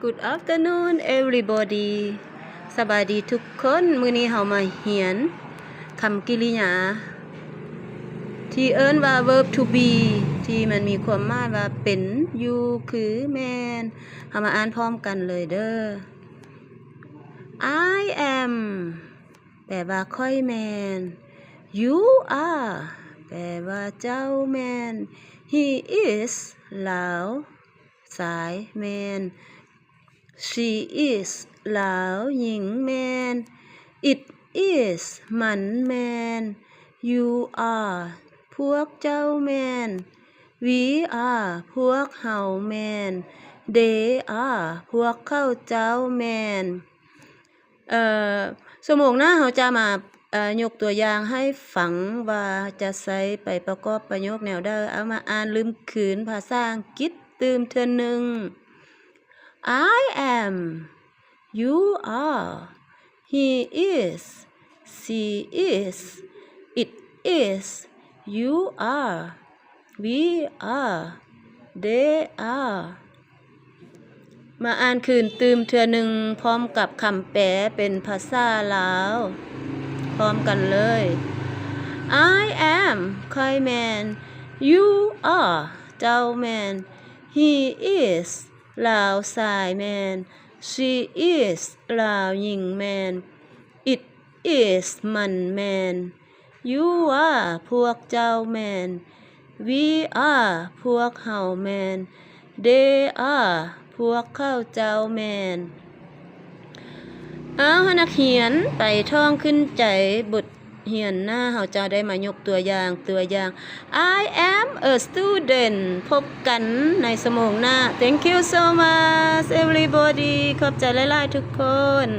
Good afternoon everybody. ສະບາຍດີທຸກຄົນ. ມື້ນີ້ເຮົາມາຮຽນຄຳກິລິຍາທີ່ເອີ້ນວ່າ verb to be ທີ່ມັນມີຄວາມໝາຍວ່າເປັນ, ຢູ່, ຄື, ແມ່ນ. ເຮົາມາອ່ານພ້ອມກັນເລີຍເດີ້. I am ແປວ່າຂ້ອຍແມ່ນ. You are ແປວ່າເຈົ້າແມ່ນ. He is ລາວຊາຍແມ່ນ. She is ລາວຍິງແມ່ນ. It is ມັນແມ່ນ. You are ພວກເຈົ້າແມ່ນ. We are ພວກເຮົາແມ່ນ. They are ພວກເຂົາເຈົ້າແມ່ນ. ເອີ ຊົ່ວໂມງໜ້າເຮົາຈະມາ ເອີ ຍົກຕົວຢ່າງໃຫ້ຟັງວ່າຈະໃຊ້ໄປປະກອບປະໂຫຍກແນວໃດ. ເອົາ ມາອ່ານລຶ້ມຄືນພາສາອັງກິດຕື່ມເທື່ອໜຶ່ງ. I am. You are. He is. She is. It is. You are. We are. They are. ມາອ່ານຄືນຕື່ມເທື່ອໜຶ່ງ ພ້ອມກັບຄຳແປເປັນພາສາລາວ ພ້ອມກັນເລີຍ. I am ຂ້ອຍແມ່ນ. You are ເຈົ້າແມ່ນ. He is ລາວຊາຍແມ່ນ. She is ລາວຍິງແມ່ນ. It is ມັນແມ່ນ. You are ພວກເຈົ້າແມ່ນ. We are ພວກເຮົາແມ່ນ. They are ພວກເຂົາເຈົ້າແມ່ນ. ເອົາ ເຮົານັກຮຽນໄປທ່ອງຂຶ້ນໃຈບົດຮຽນໜ້າ ເຮົາຈະໄດ້ມາຍົກຕົວຢ່າງ, ຕົວຢ່າງ. I am a student. ພົບກັນໃນຊົ່ວໂມງໜ້າ. Thank you so much everybody. ຂອບໃຈຫຼາຍໆທຸກຄົນ.